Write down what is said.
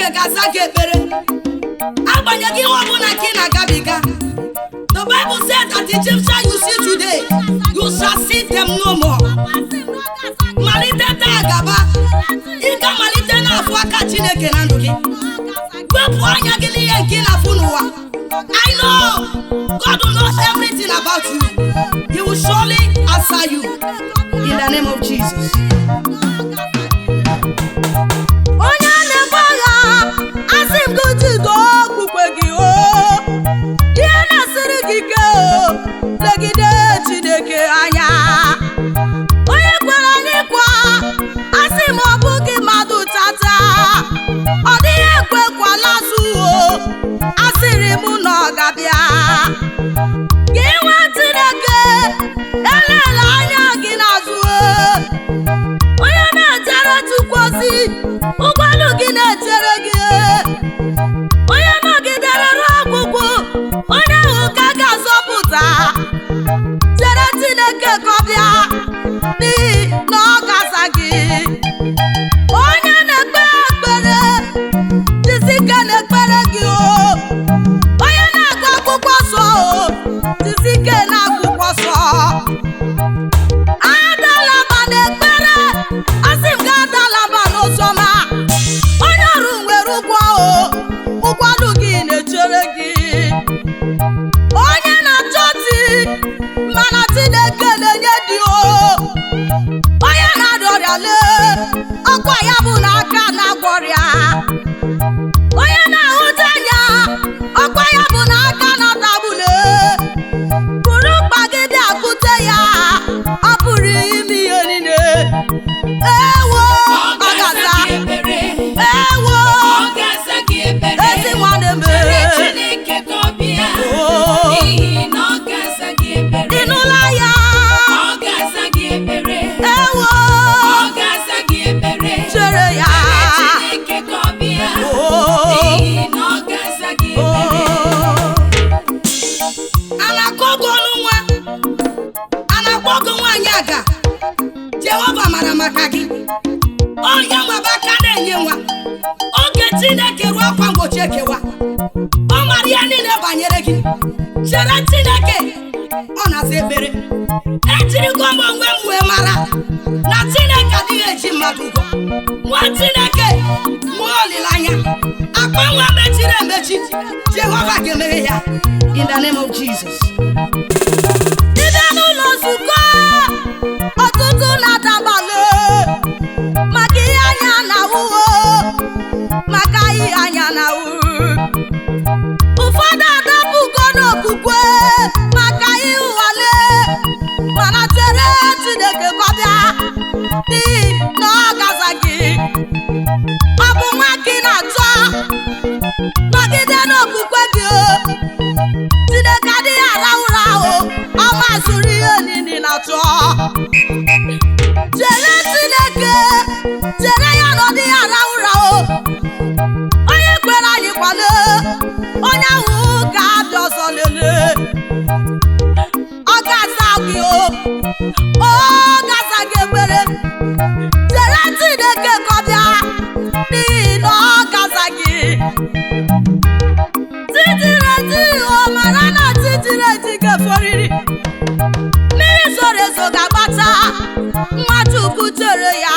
Chineke ga-aza gị ekpere, agbanyeghị ihe ọbụla nke ị na-agabiga. The Bible says that the Egyptian you see today, you shall see them no more. Malite taa gaba, ị ga-amalite na-afụ aka Chineke na ndụ gị. Wepụ anya gị n'ihe nke ị na-afụ n'ụwa. I know God knows everything about you. He will surely answer you in the name of Jesus. Onye na-ebu agha, asị m gị jide okwukwe gị o. Ihe na-esiri gị ike o, legide Chineke anya. Onye kwere anyị kwa, asị m ọ bụghị mmadụ tata, ọ dịghị ekwekwala azụ o. Asịrị m na ọ ga-abịa. Gị nwa Chineke, elela anya gị n'azụ o. Onye na-echere Chukwu ozi, ụgbọelu gị na-echere gị. Onye nọgidere ruo ọgwụgwụ, onye ahụ ka a ga-azọpụta. Chere Chineke ka ọ bịa, n'ihi na ọ ga-aza gị. Onye na-ekpe ekpere, jisike na-ekpere gị o. Onye na-agụ akwụkwọ nsọ o, jisike na akwụkwọ nsọ. Adala mba n'ekpere, asị m gị adala mba n'oziọma. Onye ọrụ nwere ụgwọ o, ụgwọ ọrụ gị na-echere gị. Onye na-achọ di, mana Chineke na-enye di o. Onye na-arịa ọrịa, lee ọkwa ya bụ na aka na-agwọ ọrịa. Onye na-ahụta anya, ọkwa ya bụ na aka na-atagbule. Buru mkpa gị bịa kute ya, ọ pụrụ ime ihe niile. Ewo, ọ ga-aza. Ewo, ezi nwanne m. Chineke ka ọ bịa, Oo. n'ihi na ọ ga-aza gị ekpere. Ị nụla ya? Ọ ga-aza gị ekpere. Ewo. Ọ ga-aza gị ekpere. Chere ya. Chineke ka ọ bịa, Oo. n'ihi na ọ ga-aza gị ekpere. Oo. A na-akọ gị ọnụ nwa, a na-akpọ gị nwaanyị aga. Jehova mara maka gị. Onye nwaba aka na-enye nwa. Oge Chineke ruo, akwa mgbochi ekewa. Ọ mara ihe niile banyere gị. Chere Chineke, ọ na-aza ekpere. Ejirigo m onwe m wee mara na Chineke adịghị eji mmadụ ụgwọ. Nwa Chineke, nwee olileanya. Akpa nwa mechiri emechi, Jehova ga-emeghe ya in the name of Jesus. Ịbịa n'ụlọ nzukọ, ọtụtụ na-adabalị maka ihe anya na-ahụ, maka ihe anya na-ahụ. Ụfọdụ adapụgo n'okwukwe maka ihe ụghale, mana chere Chineke ka ọ bịa, n'ihi na ọ gaza gị. Ọ bụ nwa gị na-achọ, nọgide n'okwukwe gị o. Chineke adịghị ara ụra ahụ, ọ mazụrụ ihe niile na-achọ. Chere Chineke, chere ya na ọ dịghị ara ụra o. Onye kwere anyị kwale, onye ahụ ga-abịa ọzọ lelee. Ọ ga-aza gị o, ọ ga-aza gị ekpere. Chere Chineke ka ọ bịa, n'ihi na ọ ga-aza gị. Tijiri o, mara na tijiri eji ga-eforiri. Mmiri zoro ezo ga-agbata. Nwa Chukwu, chere ya.